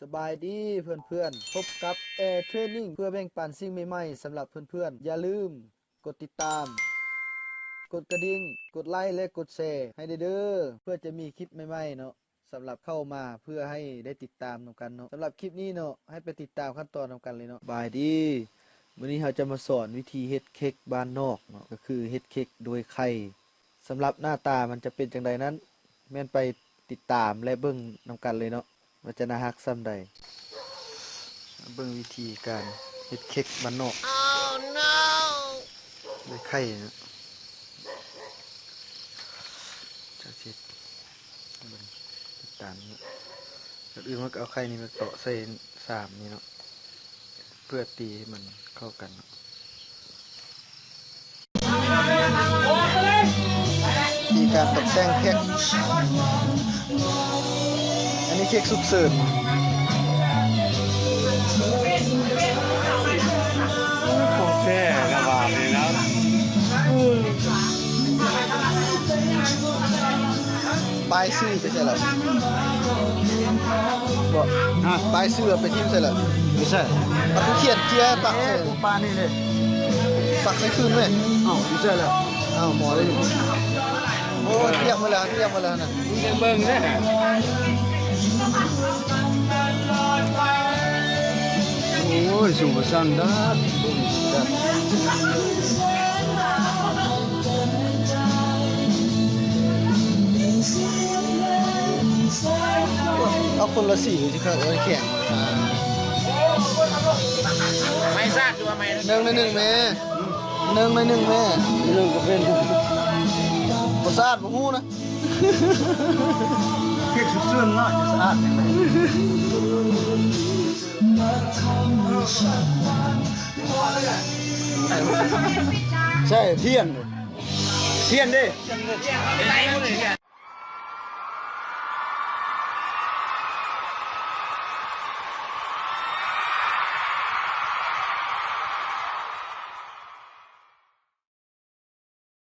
ສະບາຍດີເພື່ອນໆ, ພົບກັບແອເທຣນນິງ ເພື່ອແບ່ງປັນສິ່ງໃໝ່ໆສຳລັບເພື່ອນໆ. ຢ່າລືມກົດຕິດຕາມ, ກົດກະດິ່ງ, ກົດໄລ ແລະ ກົດແຊໃຫ້ແດ່ເດີ້ ເພື່ອຈະມີຄລິບໃໝ່ໆເນາະ ສຳລັບເຂົ້າມາ ເພື່ອໃຫ້ໄດ້ຕິດຕາມນຳກັນເນາະ. ສຳລັບຄລິບນີ້ເນາະ ໃຫ້ໄປຕິດຕາມຂັ້ນຕອນນຳກັນເລີຍເນາະ. ສະບາຍດີ, ມື້ນີ້ເຮົາຈະມາສອນວິທີເຮັດເຄັກບ້ານນອກເນາະ, ກໍຄືເຮັດເຄັກໂດຍໄຂ່. ສຳລັບໜ້າຕາມັນຈະເປັນຈັ່ງໃດນັ້ນ ແມ່ນໄປຕິດຕາມ ແລະ ເບິ່ງນຳກັນເລີຍເນາະ ວ່າຈະໜ້າຮັກສ່ຳໃດ. ເບິ່ງວິທີການເຮັດເຄັກບ້ານນອກ ໂດຍໄຂ່ເນາະ. ຈະເຮັດ ເບິ່ງ ຕິດຕາມເນາະ. ກ່ອນອື່ນເຮົາກໍເອົາໄຂ່ນີ້ມາຕອກໃສ່ຊາມນີ້ເນາະ ເພື່ອຕີໃຫ້ມັນເຂົ້າກັນເນາະ. ວິທີການຕົກແຕ່ງເຄັກ, ອັນນີ້ເຄັກສຸກເສີນ. ຂອງແທ້ລະບາດນີ້ນະ. ປ້າຍຊື່ໄປໃສລະ? ບໍ່ ຮະ? ປ້າຍຊື່ເອົາໄປຖິ້ມໃສລະ? ຢູ່ໃສ? ເອົາຜູ້ຂຽນເຈ້ຍປາກໃສ່ ເອີ ປານນີ້ເດ້ ປັກໃສ່ຄືນເວີຍ. ເອົ້າ ຢູ່ໃສລະ? ເອົ້າ ໝໍໄດ້ຢູ່. ໂອ້ຍ ຕຽມໄວ້ແລ້ວ ຕຽມໄວ້ແລ້ວນະ ເບິ່ງເດ້. ໂອ້ຍ ສູງກວ່າຊັ້ນດາດ ເອົາຄົນລະສີຊິຄັກ ເອີ ແຂງ ໄມ້ຊາດຢູ່ວ່າໄມ້ ໜຶ່ງໃນໜຶ່ງແມ່ ໜຶ່ງໃນໜຶ່ງແມ່ ໜຶ່ງກໍເປັນ ບໍ່ສະອາດບໍ່ຮູ້ນະ. ເຮັດສຸດເຊີນເນາະ ຈະສະອາດຈັ່ງໃດ. ໃສ່ທຽນ ທຽນເດ້.